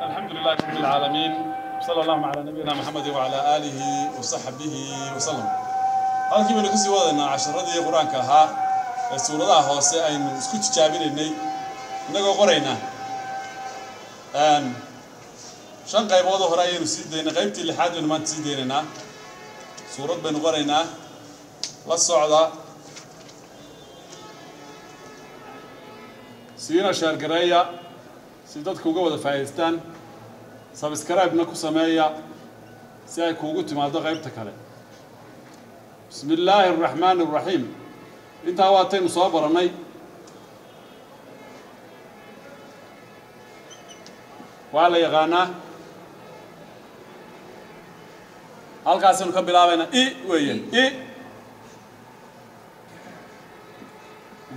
الحمد لله رب العالمين، صلى الله على نبينا محمد وعلى آله وصحبه وسلم. Halkii baynu kasii wadaynaa casharadii Qur-aanka ahaa ee suuradaha hoose aynu isku tijaabinaynay, innagoo qoraynaa. Shan qayboodoo hore ayaynu sii daynay, qaybtii lixaad baynu maanta sii daynaynaa. Suurad baynu qoraynaa, la socda, siina sheergareeya si dadku uga wada faa'idaystaan, subscribe-na ku sameeya si ay kuugu timaado qaybta kale. Bismi illaahi araxmaani araxiim. Intaa waataynu soo barannay. Waa la yaqaanaa, halkaasaynu ka bilaabaynaa. I weeye, i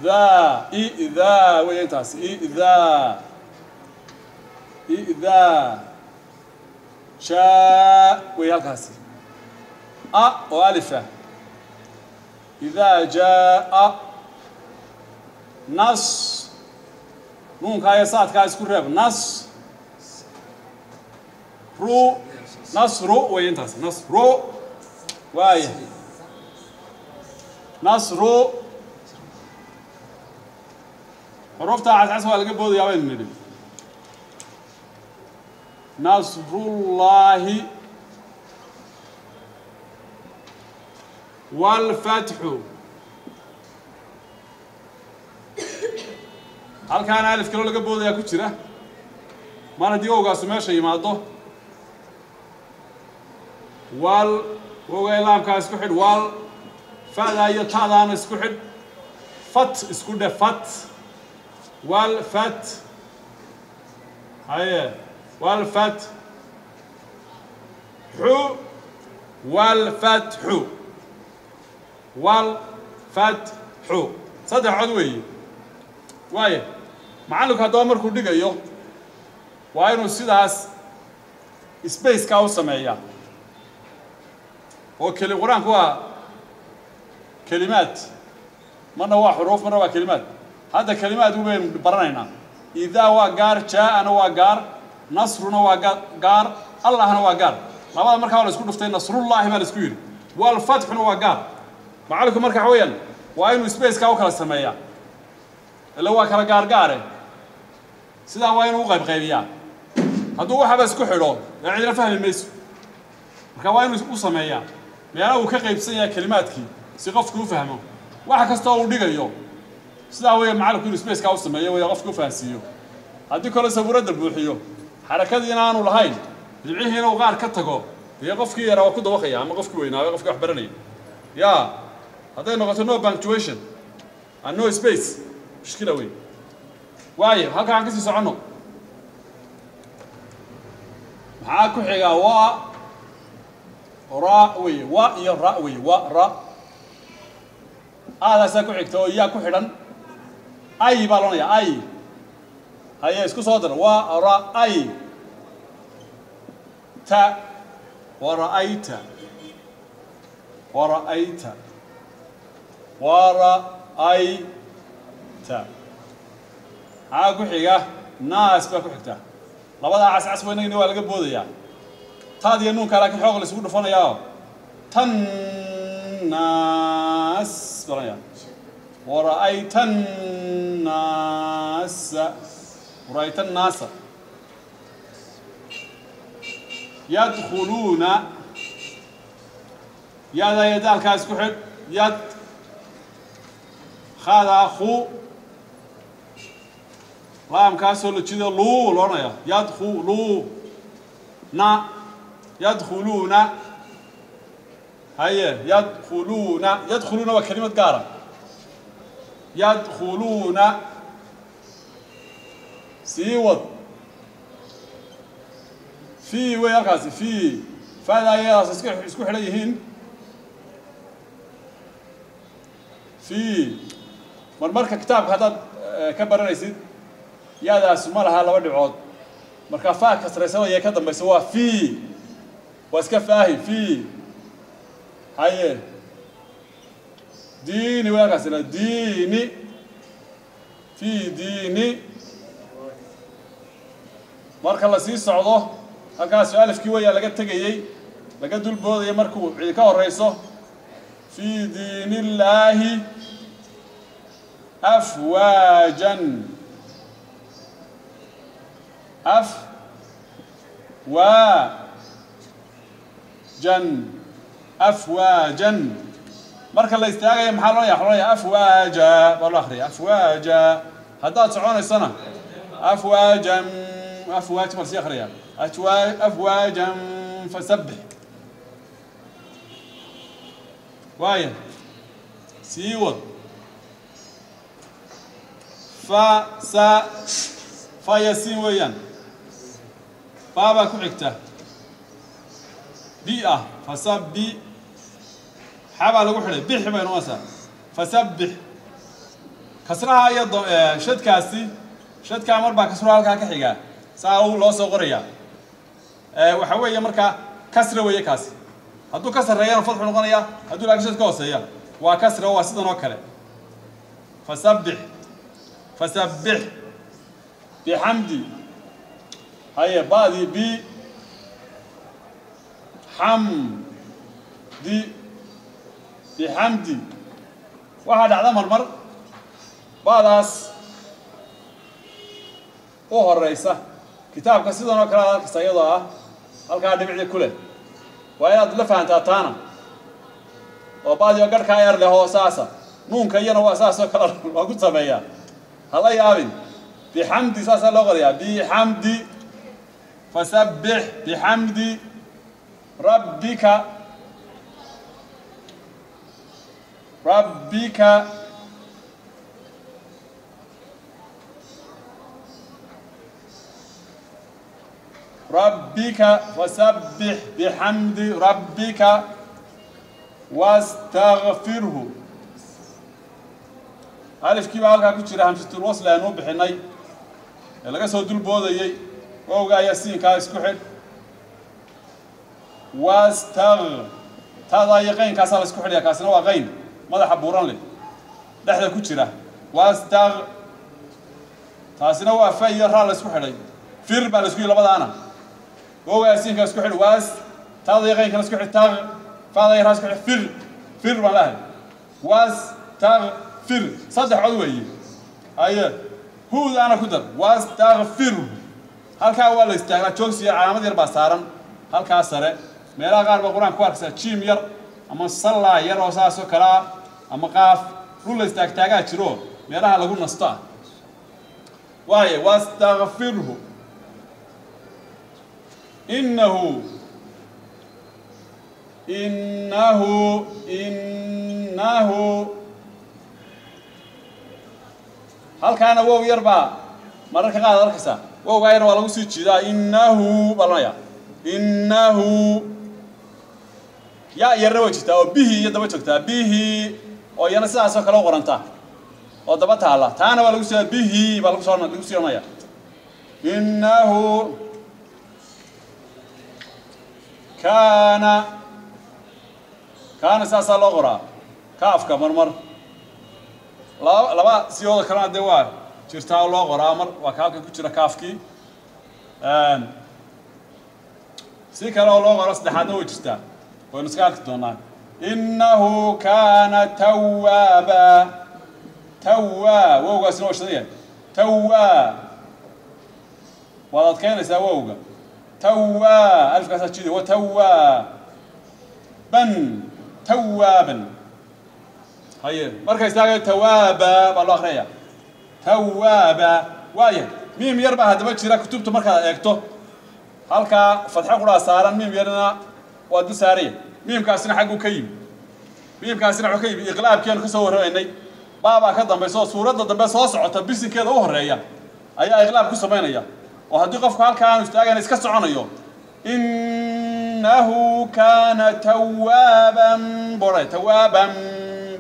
tha, i tha weeye intaas, i tha, i tha jaa weeye halkaasi, a oo alifa. Idaa jaa nas, nuunkaa iyo saadkaa isku reeb, nas ru, nasru weeye intaas, nasru waaya, nasru. Xuruuftaa cascas waa laga boodayaa baynu nidhi. Nasrullaahi waalfatxu, halkaana alif kaloo laga boodayaa ku jira mar haddii wowgaasu meesha yimaado. Wal wowga laamkaa isku xidh, wal fa'daa iyo ta'daana isku xidh, fat isku dhe, fat wal fat, haye, walfatxu, walfatxu, walfatxu, saddex cod weeye. Waaya, macallinku haddaba markuu dhigayo waa inuu sidaas spacekaa u sameeyaa oo keli. Qur-aanku waa kelimaad, marna waa xuruuf, marna waa kelimaad. Hadda kelimaad baynu baranaynaa. Idaa waa gaar, jaa-ana waa gaar, nasruna waa gaar, allahna waa gaar. Labada markaa waa la isku dhuftay, nasrullaahi baa la isku yidhi, walfatxuna waa gaar. Macallinku marka waxa weeyaan waa inuu spacekaa u kala sameeyaa, ila waa kala gaargaare, sidaa waa inuu u qaybqaybiyaa. Hadduu waxaba isku xidho dee cidina fahmi mayso. Marka waa inuu u sameeyaa meelaha uu ka qaybsan yahay kelimaadkii si qofku u fahmo waxa kastoo uu dhigayo. Sidaa weeye macallinku inuu spacekaa u sameeyo weeye, qofku u fahansiiyo. Haddii kale sabuuradda buuxiyo, xarakadiina aanu lahayn, dhibcihiina uu qaar ka tago, dee qofkii yaraa waa ku dabaqaya ama qofkii weynaayo, qofkii wax baranaya. Yaa hadday noqoto no punctuation and no space, mushkila wey. Waayo, halka aan kasii soconno, maxaa ku xigaa? Waa ra weye, wa iyo ra weye, wa ra aadaasaa ku xigta oo yaa ku xidhan, ay baa loonaya, ay. Haye, isku soo dar, wa ra ay ta, wara'ayta, wara'ayta, wara'ayta. Maxaa ku xiga? Naas baa ku xigta. Labadaa cascas weynagni waa laga boodayaa, taad iyo nuunkaa laakiin xoog la isugu dhufanayaa, tan naas baranaya. Wara'ayta annaasa, wara'ayta annaasa yadkhuluuna, yadaa iyo daalkaa isku xidh, yad khadaa khu, laamkaasoo la jido luu loodhanaya, yadkhuluuna, yadkhuluuna, haye, yadkhuluuna, yadkhuluuna waa kelimad gaara. Yadkhuluuna sii wad, fii wey halkaasi, fii faadaa iyadaas isku xidhan yihiin. Fii marmarka kitaabka haddaad ka baranaysid, yaadaas ma laha laba dhibcood, marka faa kasraysanaya ka dambaysa waa fii, waa iska faahi fii. Haye, diini wey halkaasina, diini, fii diini. Marka la sii socdo halkaas alifkii weeyaa laga tegayey, laga dulboodaya markuu cidi ka horeyso. Fii diinillaahi afwaajan, afwaajan, afwaajan. Marka la istaagaya maxaa loo yahay? Afwaaja baa loo akhriya, afwaaja. Haddaad soconaysana afwaajan, afwaaj baa lasii akhriyaa, afwaajan fasabbix. Waaya sii wad. Fa sa fa yasiin weeyaan, baabaa ku xigta bi ah, fasabbi xabaa lagu xidhay, bix bay noqonaysaa, fasabbix. Kasraha iyo shadkaasi, shadkaa mar baa kasruha halkaa ka xigaa, saa loo soo qorayaa. Waxa weeye markaa kasra weeye kaasi. Hadduu ka sarreeyana fadxu noqonayaa, hadduu laakiin shad ka hooseeya waa kasra, waa sidan oo kale. Fasabbix, fasabbix bixamdi. Haye ba'dii bi xamdi, bixamdi. Waxaa dhacda marmar ba'daas u horeysa kitaabka sidan oo kale aad arkaysa iyadoo ah halkaa dhibicdii ku leh, waa inaad la fahantaa taana oo ba'dii oo garhkaa yar leh oo saasa, nuunka iyana waa saas oo kale loogu sameeyaa, hala yaabin. Bixamdi saasaa loo qorayaa, bixamdi. Fasabbix bixamdi rabbika, rabbika rabbika. Fasabbix bixamdi rabbika wastaghfirhu. Alifkii baa halkaa ku jira hamsatul wasli aanu bixinay ee laga soo dulboodayey, wowga ayaa siinkaa isku xidh. Wastagh taadaa iyo qaynkaasaa la isku xidhaya, kaasina waa qayn madaxa buuran leh dhexda ku jira. Wastagh taasina waa fa iyo raa la isku xidhay, fir baa la isku yidhi labadaana. Wowga ayaa siinkaa isku xidh, waas taada iyo qaynkana isku xidh, tagh faada iyo raa isku xidh, fir fir baan leehay. Wastaghfir saddex cod weeye. Haye huudaana ku dar, wastaghfirhu. Halkaa waa la istaagnaa, joogsiya calaamad yar baa saaran halkaa sare. Meelaha qaar baa qur-aanka ku arkaysaa jiim yar ama sallaa yar oo saas oo kale ah, ama qaaf dhul la istaagtaagaa jiro meelaha lagu nasto ah. Waaye wastaghfirhu innahu, innahu, innahu. Halkaana wow yar baa mararka qaar aad arkaysaa, wowgaa yar waa lagu sii jiidaa, innahu baa lanaya, innahu. Yaa yarna way jirtaa oo bihi iyo daba joogtaa, bihi oo iyana sidaas oo kale u qoranta oo daba taalla, taana waa lagu sii bihi baa lagu soo lagu sii oranaya. Innahu kaana, kaana saasaa loo qoraa kaafka marmar. Laba siyooda kalena dee waa jirtaa oo loo qoraa, mar waa ka halkan ku jira kaafkii, si kale oo loo qoro saddexaadna way jirtaa, waynu iska arki doonaa. Innahu kaana tawaaba, tawaa wowgaasina waa shidan yahay, tawaa waad adkaynaysaa wowga, tawaa alifkaasaa jiday, wa tawaaban, tawaaban. Haye marka istaagayo tawaaba baa loo akhriyaya, tawaaba. Waaya miim yar baa haddaba jira kutubta markaad eegto, halkaa fatxo quraa saaran, miim yarna waa dul saaraya. Miimkaasina xagguu ka yimi, miimkaasina wuxuu ka yimi iqlaabkii aanu ka soo warramaynay. Baabaa ka dambaysa oo suuradda dambe soo socota bisinkeeda u horreeya ayaa iqlaab ku samaynaya, oo haddii qofku halkaa aanu istaagana iska soconayo, innahu kaana tawaaban bore, tawaaban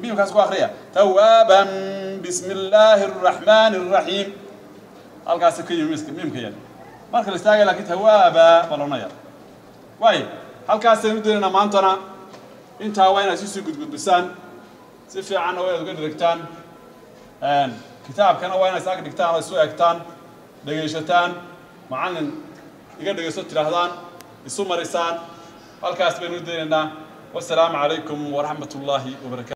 miimkaas ku akhriya, tawaaban bismi illaahi araxmaani araxiim. Halkaas ka yimi miimka yar marka la istaagaya, laakiin tawaaba baa loonaya. Waayo halkaasaynu doonaynaa maantana intaa waa inaad isu sii gudgudbisaan, si fiicanna waa inaad uga dhirigtaan, kitaabkana waa inaad is ag dhigtaan oo isu egtaan, dhegaysataan macallin Iga dhegeyso tidhaahdaan, isu marisaan. Halkaas baynu u daynaynaa. Wasalaamu calaykum waraxmat ullaahi wabarakatu.